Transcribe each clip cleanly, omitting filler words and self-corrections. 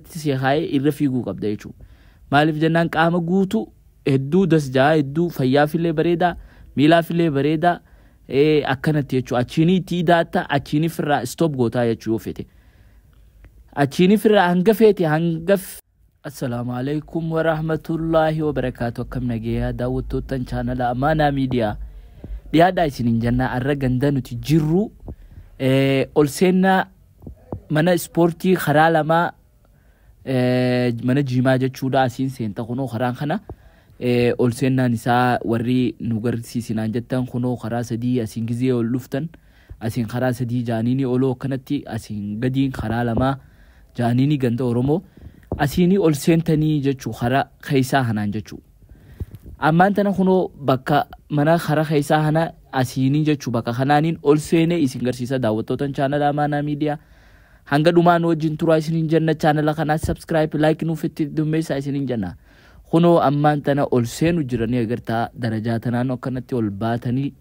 irratti si kaayee irra fiiguu qabda jechuudha. Maaliif jennaan qaama guutuu hedduu dasjaa, hedduu fayyaafillee bareedaa, miilaafillee bareedaa, akkanatti jechuudha. Achiinii itti idaatta, achiinii firraa stop gootaa jechuu yoo feete. Achiinii firraa hanga feete hanga. Assalaamu alaikum warahmatullaahi wabarakaatu. Akkam nageeyaa daawwattootan chaanala Amaanaa Miidiyaa? Dhiyaadhaa isiniin jennaa. Arra ganda nuti jirru ol seennaa mana ispoortii karaa lamaa, mana jiimaa jechuudha. Asiin seenta, kunoo karaan kana ol seennaan isaa warri nu garsiisinaan jettan kunoo karaa sadii. Asiin gizee ol dhuftan asiin karaa sadii jaaniini oloo akkanatti, asiin gadiin karaa lamaa jaaniini ganda Oromoo asiinii ol seentanii jechuu, karaa keessaa kanaan jechuu. Ammaan tana kunoo bakka mana karaa keessaa kana asiinii jechuu, bakka kanaaniin ol seenee isin garsiisa. Daawwattootan chaanala Amaanaa Miidiyaa, hanga dhumaan wajjin turaa isiniin jenna. Chaanala kanaa subscribe, like nuuf itti dummeessaa isiniin jenna. Kunoo ammaan tana ol seenu jiranii agartaa, darajaa tanaan akkanatti ol baatanii,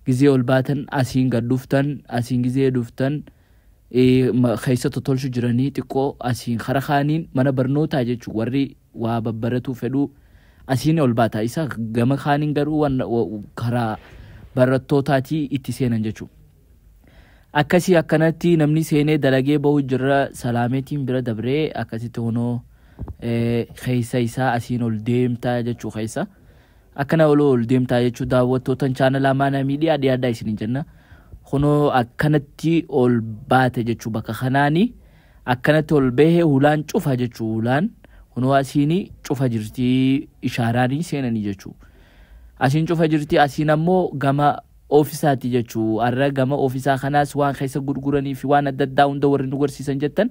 gizee ol baatan asiin gad dhuftan, asiin gizee dhuftan keessa totolchu jiranii xiqqoo. Asiin kara kaaniin mana barnootaa jechuu, warri waa babbaratuu fedhuu asiin ol baata. Isa gama kaaniin garuu karaa barattootaatii itti seenan jechuudha. Akkasii akkanatti namni seenee dalagee bahu jira. Salaameetiin bira dabree akkasitti kunoo keessa isaa asiin ol deemtaa jechuu, keessa akkana ol ol deemtaa jechuu. Daawwattootan chaanala Amaanaa Miidiyaa, dhiyaadhaa isiniin jenna. Kunoo akkanatti ol baate jechuu, bakka kanaani akkanatti ol bahee hulaan cufa jechuu. Hulaan kunoo asiin cufa jirti, ishaaraanii seenanii jechuu. Asiin cufa jirti, asiin ammoo gama oofisaati jechuu. Har'a gama oofisaa kanaas waan keessa gurguranii fi waan adda addaa hunda warri nu garsiisan jettan,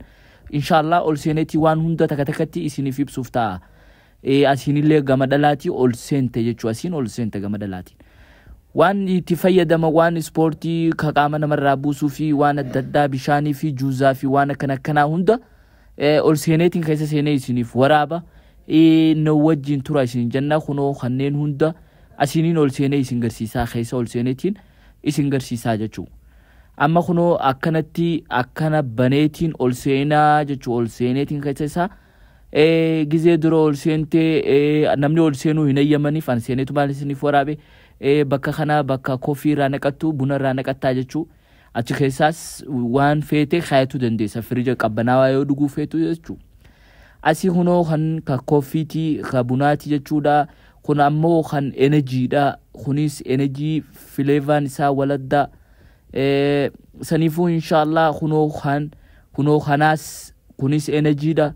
inshaallah ol seeneetii waan hunda takka takkatti isiniif ibsuuf ta'a. Asiinillee gama dhalaatii ol seente jechuu, asiin ol seente gama dhalaatiin. Waan itti fayyadama, waan ispoortii ka qaama namarraa buusuu fi waan adda addaa, bishaanii fi juuzaa fi waan akkana akkanaa hunda ol seeneetiin keessa seenee isiniif waraaba. Nu wajjin tura isin jenna. Kunoo kanneen hunda asiiniin ol seenee isin garsiisaa, keessa ol seeneetiin isin garsiisaa jechuu. Amma kunoo akkanatti akkana baneetiin ol seenaa jechuu. Ol seeneetiin keessa isaa gizee dura ol seentee namni ol seenuu hin eeyyamaniif, an seeneetu maal isiniif waraabe. Bakka kana bakka koffii irraa naqattu, buna irraa naqattaa jechuu. Achi keessaas waan feete kaayatuu dandeessa, firija qabbanaawaa yoo dhuguu feetu jechuu. Asii kunoo kan ka koffiitii, ka bunaati jechuudha. Kun ammoo kan energydha. Kunis energy, flavorn isaa waladda. Saniifuu inshaallah kunoo kan kunoo kanaas kunis energydha.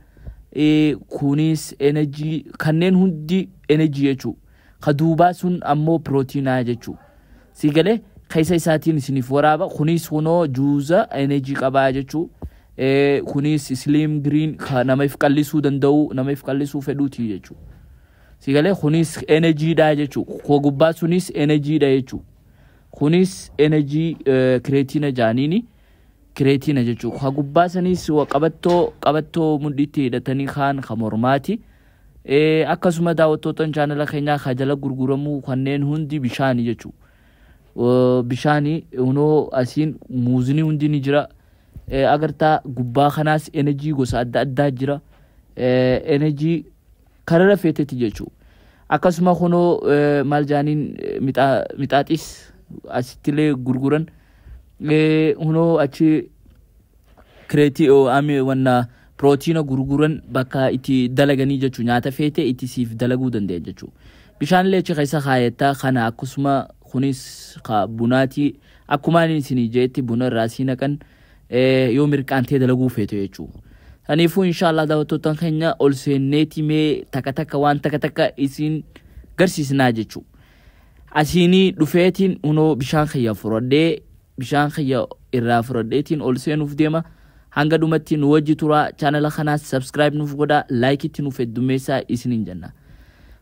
Kunis energy, kanneen hundi energy jechuu. Ka duubaa sun ammoo pirootiinaa jechuu. Si galee keessa isaatiin isiniif waraaba. Kunis kunoo juuza energy qabaa jechuu. Kunis slim green, nama if qallisuu danda'u, nama if qallisuu fedhuuti jechuu. Si galee kunis energydha jechuu. Ko gubbaa sunis energydha jechuu. Kunis energy, creatine jaaniini creatine jechuu. Ka gubbaa sanis qabattoo mudhiitti hidhatanii kaan ka mormaati. Akkasuma daawwattootan chaanala keenyaa, ka jala gurguramuu kanneen hundi bishaani jechuu. Bishaani hunoo asiin muuzni hundi ni jira. Agartaa gubbaa kanaas energy gosa adda addaa jira. Energy karara feetetti jechuu. Akkasuma kunoo maal jaaniin mixaaxis asittilee gurguran. Kunoo achi kireetii wanna pirootiina gurguran, bakka itti dalaganii jechuu, nyaata feete itti siif dalaguu danda'e jechuu. Bishaanillee achi keessa kaayattaa kana. Akkasuma kunis bunaatii, akkumaan isinii jeetti buna irraa sii naqan yoo mirqaantee dalaguu feete jechuu. Kanaafuu inshaallah daawwattoota keenya, ol seenneeti mee takka takka waan takka takka isin garsiisnaa jechuu. Asiinii dhufeetiin hunoo bishaan kiyya fudhadhee, bishaan kiyya irraa fudhadheetiin ol seenuuf deema. Hanga dhumatti nu wajji tura. Chaanala kanaas subscribe nuuf godhaa, likeitti nuuf heddummeessaa isiniin jenna.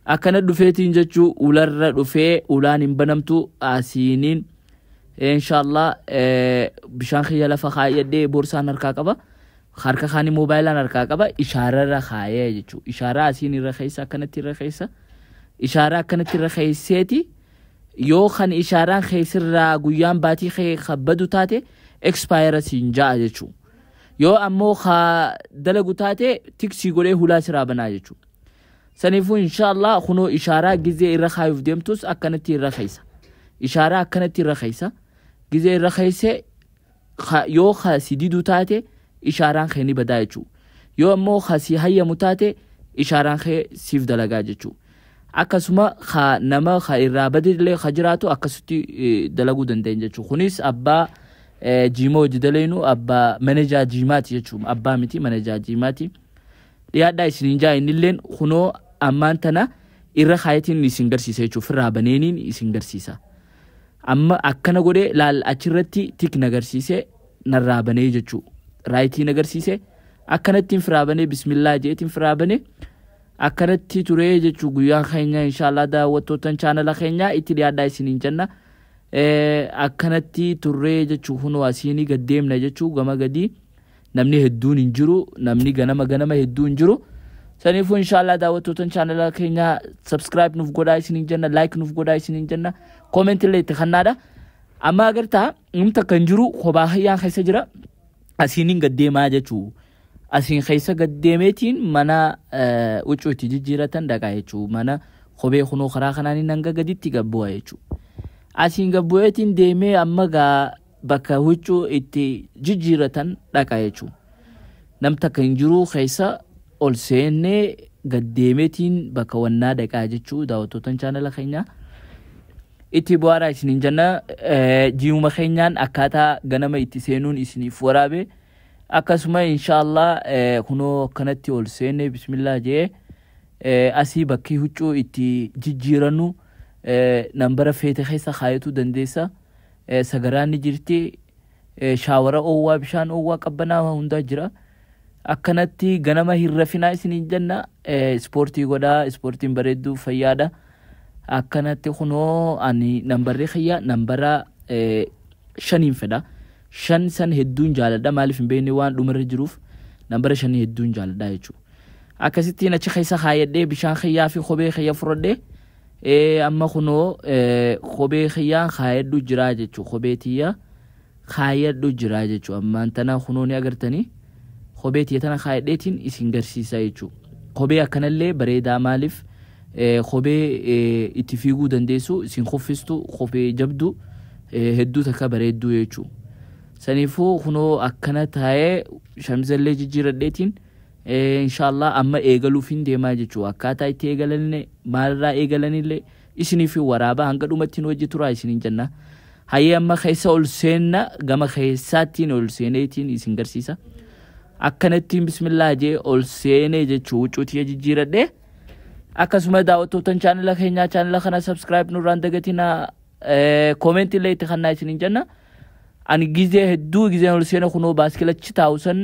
Akkana dhufeetiin jechuu, ularra dhufee ulaan hin banamtu. Asiiniin inshaallah bishaan kiyya lafa kaayyadhee, borsaan harkaa qaba. Harka kaanii moobaayilaan harkaa qaba. Ishaararra kaayee jechuu. Ishaaraa asiin irra keessa akkanatti irra keessa. Ishaaraa akkanatti irra keesseeti, yoo kan ishaaraan keessirraa guyyaan baatii kee kabbadu taate expire siin ja'a jechuu. Yoo ammoo haa dalagu taate, tiksii godhee hulaa siraa banaa jechuudha. Saniifuu inshaallah kunoo ishaaraa gizee irra kaayuuf deemtus akkanatti irra keessa. Ishaaraa akkanatti irra keessa. Gizee irra keesse, yoo si didu taate, ishaaraan kee ni badaa jechuudha. Yoo ammoo si hayyamu taate, ishaaraan kee siif dalagaa jechuudha. Akkasuma nama irraa badillee ka jiraatu akkasitti dalaguu dandeenya jechuudha. Kunis abbaa jiimaa hojii daleenu, abbaa manajaa jiimaati jechuudha. Abbaa miti, manajaa jiimaati. Dhiyaadhaa isiniin jaa. Innilleen kunoo ammaan tana irra kaayatiin isin garsiisa jechuudha. Firraa baneeniin isin garsiisa. Amma akkana godhee laal, achirratti tick na garsiise, narraa banee jechuudha. Right na garsiise, akkanattiin firaa banee, bismillaa jeetiin firaa banee, akkanatti turee jechuu guyyaan keenya. Inshaallah daawwattootan chaanala keenyaa, itti dhiyaadhaa isiniin jenna. Akkanatti turree jechuu. Kunoo asiinii gad deemna jechuu. Gama gadii namni hedduun hin jiru, namni ganama ganama hedduu hin jiru. Saniifuu inshaallah daawwattootan chaanala keenyaa, subscribe nuuf godhaa isiniin jenna, like nuuf godhaa isiniin jenna, comment illee itti kannaadha. Amma agartaa, namni takka hin jiru, kophaa hayyaan keessa jira. Asiiniin gad deemaa jechuu. Asiin keessa gad deemeetiin mana huccuu itti jijjiiratan dhaqaa jechuu. Mana kophee kunoo karaa kanaan hanga gaditti gad bu'a jechuu. Asiin gad bu'eetiin deemee amma gaa bakka huccuu itti jijjiiratan dhaqa jechuu. Nam takka hin jiru keessa, ol seennee gad deemeetiin bakka wannaa dhaqaa jechuu. Daawwattootan chaanala keenyaa, itti bu'aaraa isiniin jenna. Jiimuma keenyaan akkaataa ganama itti seenuun isiniif waraabe. Akkasuma inshaallah kunoo akkanatti ol seenne, bismillaa jee, asii bakki huccuu itti jijjiirannu nambara feete keessa kaayatuu dandeessa. Sagaraan ni jirti, shower oowwaa, bishaan oowwaa, qabbanaa hundaa jira. Akkanatti ganama hin rafinaa isiniin jenna. Ispoortii godhaa, ispoortiin bareedduu fayyaadha. Akkanatti kunoo ani nambarri kiyya nambara 5n fedha. 5 san hedduun jaaladha. Maaliif hin beekne, waan dhumarra jiruuf nambara 5 hedduun jaaladha jechuudha. Akkasittiin achi keessa kaayadhee, bishaan kiyyaa fi kophee kiyya fudhadhee, amma kunoo kophee kiyyaan kaayadhu jira jechuudha. Kophee tiyya kaayadhu jira jechuudha. Ammaan tana kunoo ni agartanii, kophee tiyya tana kaayadheetiin isin garsiisa jechuudha. Kophee akkanallee bareedaa. Maaliif, kophee itti fiiguu dandeessu, isin kuffistu, kophee jabdu hedduu takka bareedduu jechuudha. Saniifuu kunoo akkana taa'ee shamizallee jijjiiradheetiin inshaallah amma eegaluuf hin deemaa jechuudha. Akkaataa itti eegalanillee, maalirraa eegalanillee isiniif waraabaa, hanga dhumatti nu wajji turaa isiniin jenna. Hayyee, amma keessa ol seenna, gama keessaattiin ol seeneetiin isin garsiisa. Akkanattiin bismillaa jee ol seenee jechuu, huccuu tiyya jijjiiradhee. Akkasuma daawwattootan chaanala keenyaa, chaanala kana subscribe nurraan dagatinaa, comment illee itti kannaa isiniin jenna. Ani gizee hedduu gizeen ol seene kunoo baaskilachi taa'u san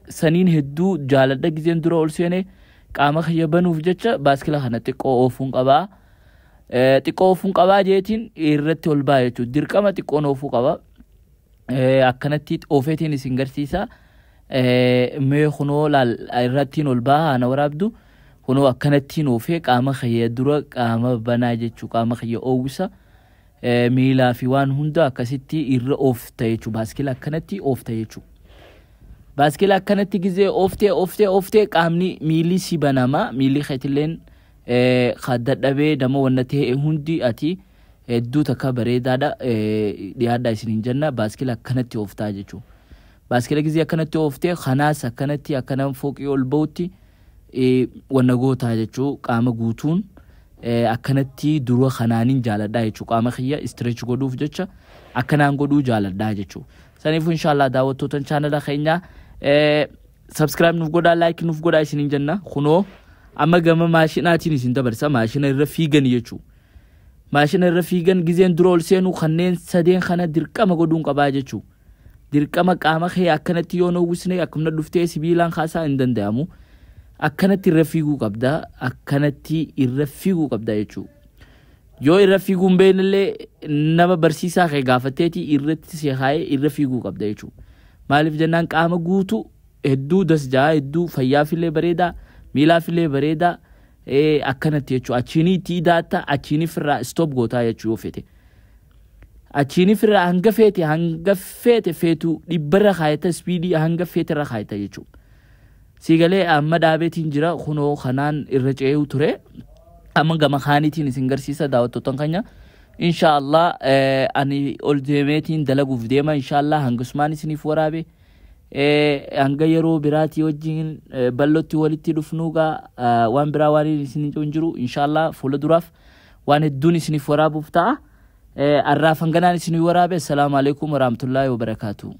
saniin hedduu jaaladha. Gizeen dura ol seene qaama kiyya banuuf jecha baaskila kana xiqqoo oofuun qabaa. Xiqqoo oofuun qabaa jeetiin irratti ol ba'a jechuudha. Dirqama xiqqoon oofuu qaba. Akkanatti oofeetiin isin garsiisa. Mee kunoo laal, irrattiin ol ba'a, ana waraabdu. Kunoo akkanattiin oofee qaama kiyya dura qaama banaa jechuu, qaama kiyya oowwisa. Miilaa fi waan hunda akkasitti irra oofta jechuudha. Baaskila akkanatti oofta jechuudha. Baaskila akkanatti gizee ooftee ooftee ooftee, qaamni miilli si banama. Miilli keetilleen dadhabee nama wanna ta'e hundi ati hedduu takka bareedaadha. Dhiyaadhaa isiniin jenna. Baaskila akkanatti ooftaa jechuudha. Baaskila gizee akkanatti ooftee kanaas akkanatti akkana fooqii ol ba'utti wanna gootaa jechuu. Qaama guutuun akkanatti dura kanaanin jaaladhaa jechuu. Qaama kiyya stretch godhuuf jecha akkanaan godhuu jaaladhaa jechuu. Saniifuu inshaallah daawwattootan chaanala keenyaa, subscribe nuuf godhaa, like nuuf godhaa isiniin jenna. Kunoo amma gama maashinaatiin isin dabarsa, maashina irra fiigan jechuu. Maashina irra fiigan gizeen dura ol seenu kanneen sadeen kana dirqama godhuun qabaa jechuu. Dirqama qaama kee akkanatti yoo uwwisne, akkumna dhuftee sibiilaan kaasaa hin danda'amu. Akkanatti irra fiiguu qabda, akkanatti irra fiiguu qabda jechuu. Yoo irra fiiguu hin beeknellee, nama barsiisaa kee gaafatteeti irratti si kaa'ee irra fiiguu qabda jechuu. Maaliif jennaan, qaama guutuu hedduu dasjaa, hedduu fayyaafillee bareedaa, miilaafillee bareedaa akkanatti jechuu. Achiinii itti idaatta, achiinii firraa stop gootaa jechuu yoo fete. Achiin firra hanga feete, hanga feete feetu 100rra kaayata, speedii hanga feete irra kaayata jechuudha. Siigalee amma dhaabeetiin jira, kunoo kanaan irra ce'uu ture. Amma gama kaaniitiin isin garsiisa, daawwattootan keenya. Inshaallah ani ol deemeetiin dalaguuf deema, inshaallah hangasumaan isiniif waraabe. Hanga yeroo biraatii wajjin bal'ootti walitti dhufnuugaa, waan biraa waan isin hin jiru. Inshaallah fuula duraaf waan hedduun isiniif waraabuuf ta'a. Arraaf hanganaan isinii waraabe. Assalaamu alaikum warahmatullaahi wabarakaatuh.